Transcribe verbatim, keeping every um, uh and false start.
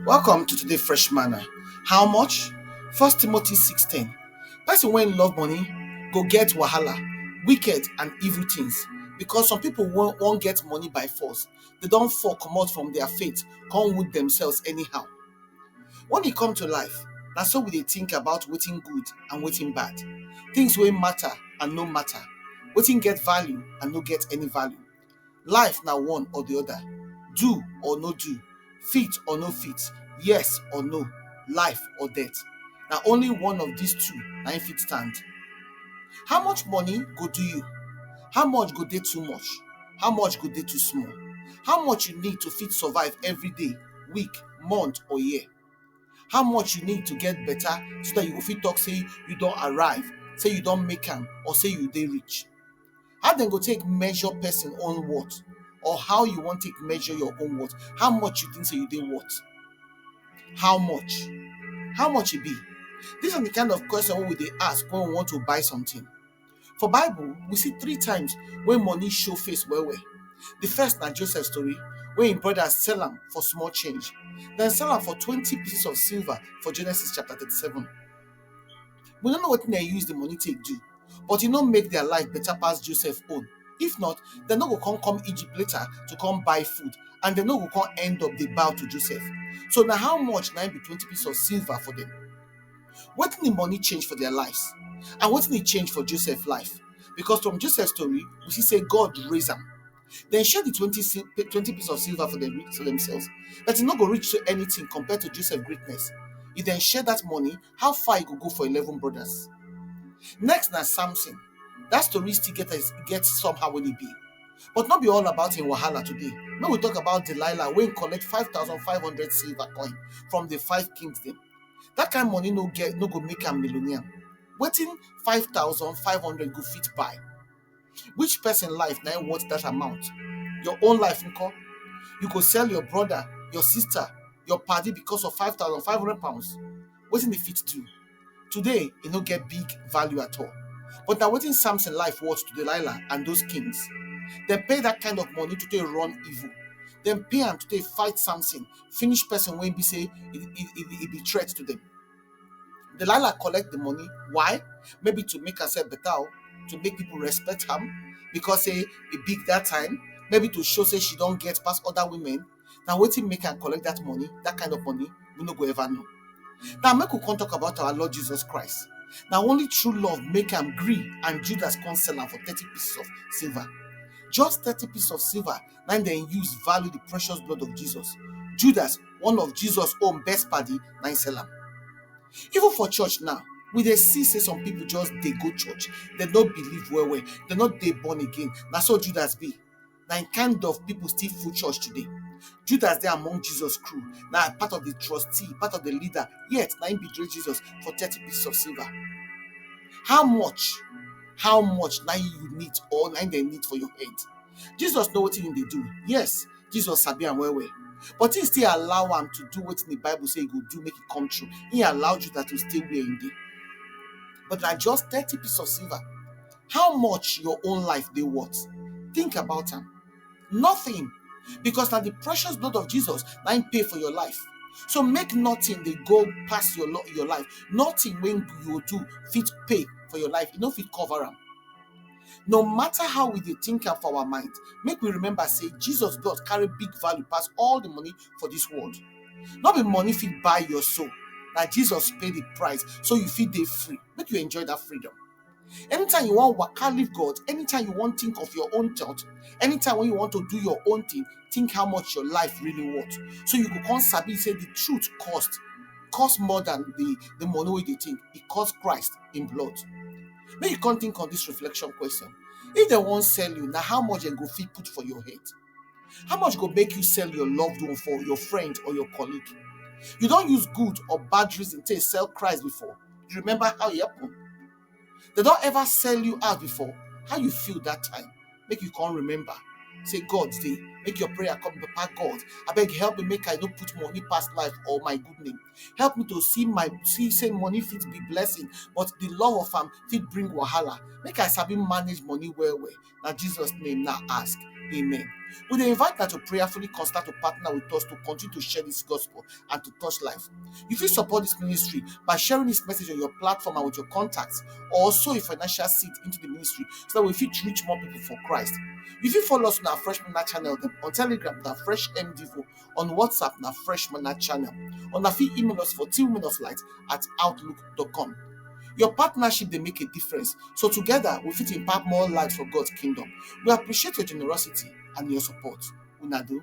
Welcome to today Fresh Manna. How much? First Timothy six ten. Person wey love money go get wahala, wicked and evil things, because some people wan, wan get money by force. They don fall comot from their faith, come wound themselves anyhow. When e come to life, na so we dey think about wetin good and wetin bad, things wey matter and no matter, wetin get value and no get any value. Life na one or the other, do or no do, fit or no fit, yes or no, life or death. Na only one of these two na im fit stand. How much money go do you? How much go dey too much? How much go dey too small? How much you need to fit survive every day, week, month or year? How much you need to get better so that you go fit talk say you don arrive, say you don make am, or say you dey rich? How dem go take measure person own worth, or how you wan take measure your own worth? How much you think say you dey worth? How much? How much e be? These are the kind of question wey we dey ask when we want to buy something. For Bible, we see three times when money show face well well. The first na Joseph story, wey im brothers sell am for small change, then sell am for twenty pieces of silver for Genesis chapter thirty-seven. We no know wetin dem use the money take do, but e no make their life better pass Joseph own. If not, dem no go come come Egypt later to come buy food, and dem no go come end up dey bow to Joseph. So na how much na im be twenty pieces of silver for dem? Wetin the money change for their lives, and wetin e change for Joseph life? Because from Joseph story, we see say God raise am. Dem share the twenty si-, twenty piece of silver for them, for themselves, but e no go reach to anything compared to Joseph greatness. If dem share that money, how far e go go for eleven brothers? Next na Samson. That story still get, get somehow wey e be. But no be all about im wahala today. Make we talk about Delilah, wey collect five thousand five hundred silver coin from the five kings dem. That kind money no get, no go make am millionaire. Wetin five thousand five hundred go fit buy? Which person life na im worth that amount? Your own life nko? You go sell your brother, your sister, your padi because of five thousand five hundred pounds? Wetin e fit do? Today, e no get big value at all. But na wetin Samson life worth to Delilah and those kings. Dem pay that kind of money to take run evil. Dem pay am to take fight Samson, finish person wey be say e, e, e, e be threat to them. Delilah collect the money. Why? Maybe to make herself better, o, to make people respect am, because say e big that time. Maybe to show say she don get pass other women. Na wetin make am collect that money, that kind of money, we no go ever know. Now make we come talk about our Lord Jesus Christ. Na only true love make am gree and Judas come sell am for thirty pieces of silver. Just thirty pieces of silver na im dem use value the precious blood of Jesus. Judas, one of Jesus own best padi, na im sell am. Even for church now, we dey see say some people just dey go church, dem no believe well well, dem no dey born again. Na so Judas be. Na im kind of people still full church today. Judas dey among Jesus crew, na part of the trustee, part of the leader, yet na im betray Jesus for thirty pieces of silver. How much? How much na you need, or na im dem need for your head? Jesus know wetin im dey do. Yes, Jesus sabi am well well, but im still allow am to do wetin the Bible say e go do make e come true. Im allow Judas to stay where im dey. But na just thirty pieces of silver. How much your own life dey worth? Think about am. Nothing. Because na the precious blood of Jesus na im pay for your life. So make nothing dey go pass your lo-, your life. Nothing wey you do fit pay for your life. E no fit cover am. No matter how we dey think am for our mind, make we remember say Jesus blood carry big value pass all the money for this world. No be money fit buy your soul. Na Jesus pay the price so you fit dey free. Make you enjoy that freedom. Anytime you wan waka leave God, anytime you wan think of your own thought, anytime when you want to do your own thing, think how much your life really worth. So you go come sabi say the truth cost, cost more than the, the money wey you dey think. E cost Christ im blood. Make you come think on this reflection question. If dem wan sell you, na how much dem go fit put for your head? How much go make you sell your loved one for your friend or your colleague? You don use good or bad reason take sell Christ before? You remember how e happen? Dem don ever sell you out before? How you feel that time? Make you come remember. Say God dey. Make your prayer come, "Papa God, abeg help me make I no put money pass life or my good name. Help me to see my, see say money fit be blessing, but the love of am fit bring wahala. Make I sabi manage money well well." Na Jesus name na ask. Amen. We dey invite una to prayerfully consider to partner with us to continue to share this gospel and to touch life. You fit support this ministry by sharing this message on your platform and with your contacts, or sow a financial seed into the ministry so that we fit reach more people for Christ. You fit follow us on our Fresh Manna channel dem on Telegram na Fresh M Devo, on WhatsApp na Fresh Manna channel. Una fit email us for team women of light at outlook dot com. Your partnership dey make a difference, so together we fit impact more lives for God's kingdom. We appreciate your generosity and your support. Una do.